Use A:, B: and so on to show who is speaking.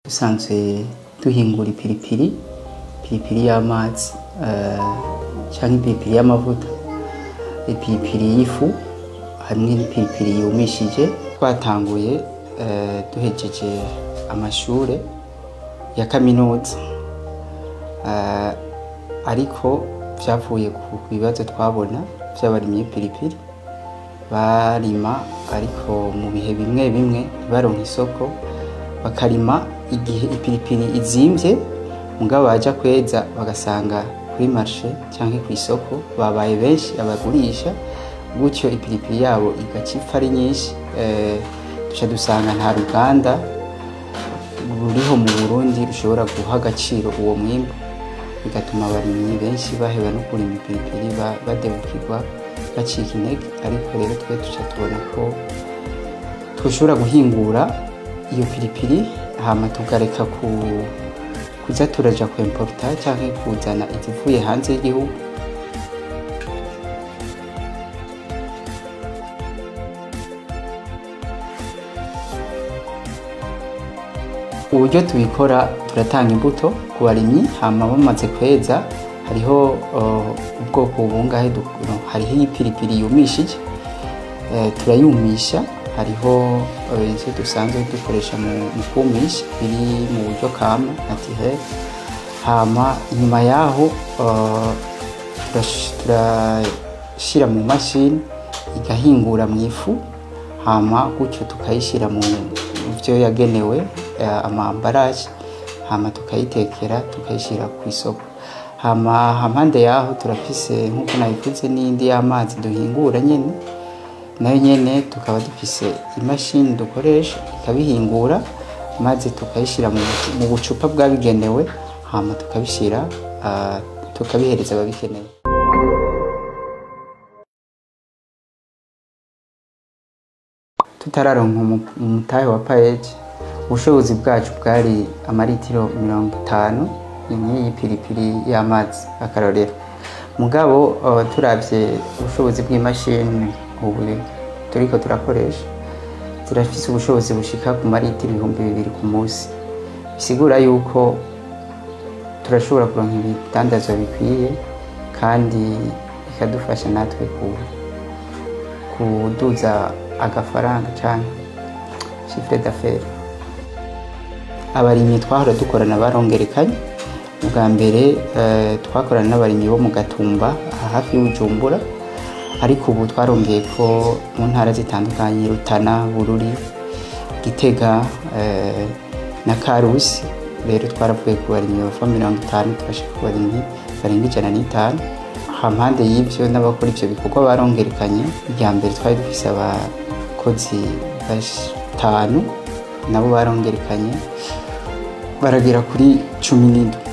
A: Dusanzwe duhingura ipiripiri, ipiripiri y'amazi canke ipiripiri y'amavuta, ipiripiri y'ifu hamwe n'ipiripiri yumishije. Twatanguye duhejeje amashure ya kaminuza, ariko vyavuye ku bibazo twabona vy'abarimyi b'ipiripiri barima, ariko mu bihe bimwe bimwe ntibaronke isoko, bakarima igihe ipiripiri izimvye, mugabo baja kweza bagasanga kuri marché canke kw'isoko babaye benshi abagurisha, gutyo ipiripiri yabo igaca ipfa ari nyinshi. Duca dusanga nta ruganda ruriho mu Burundi rushobora guha agaciro uwo mwimbu, bigatuma abarimyi benshi baheba no kurima ipiripiri, badebukirwa, bacika intege. Ariko rero twe duca tubona ko twoshobora guhingura iyo piripiri, hama tukareka kuza turaja ku importa canke kuzana izivuye hanze y'igihugu. Uburyo tubikora, turatanga imbuto ku barimyi, hama bamaze kweza hariho ubwoko bungahe, no, hariho ipiripiri yumishije, turayumisha, hariho ivyo dusanzwe dukoresha mu kumisha biri mu buryo kama naturel. Hama inyuma yaho turashira mu mashini igahingura mu ifu, hama gutyo tukayishira mu vyo yagenewe, ama emballage, hama tukayitekera tukayishira ku isoko. Hama hampande yaho turafise, nkuko nabivuze, n'iyindi y'amazi duhingura nyene, nayo nyene tukaba dufise imashini dukoresha ikabihingura, maze tukayishira mu bucupa bwabigenewe, hama tukabihereza ababikeneye. Tutararonka umutahe wa PAEEJ, ubushobozi bwacu bwari amaritiro 50 nk'iyi piripiri y'amazi akarorero. Mugabo turavye ubushobozi bw'imashini ubu turiko turakoresha, zirafise ubushobozi bushika ku maritiro 2000 ku munsi, bisigura yuko turashobora kuronka ibidandazwa bikwiye, kandi bikadufasha natwe kuduza agafaranga canke chiffre d'affaires. Abarimyi twahora dukorana barongerekanye. Ubwa mbere twakorana n'abarimyi bo mu Gatumba hafi y'Ubujumbura, ariko ubu twarongeye ko mu ntara zitandukanye, Rutana, Bururi, Gitega na Karusi. Rero twaravuye ku barimyi bava 50 turashika ku barimyi barenga 105. Hampande y'ivyo n'abakora ivyo bikorwa barongerekanye. Irya mbere twari dufise abakozi batanu, nabo barongerekanye baragera kuri 17.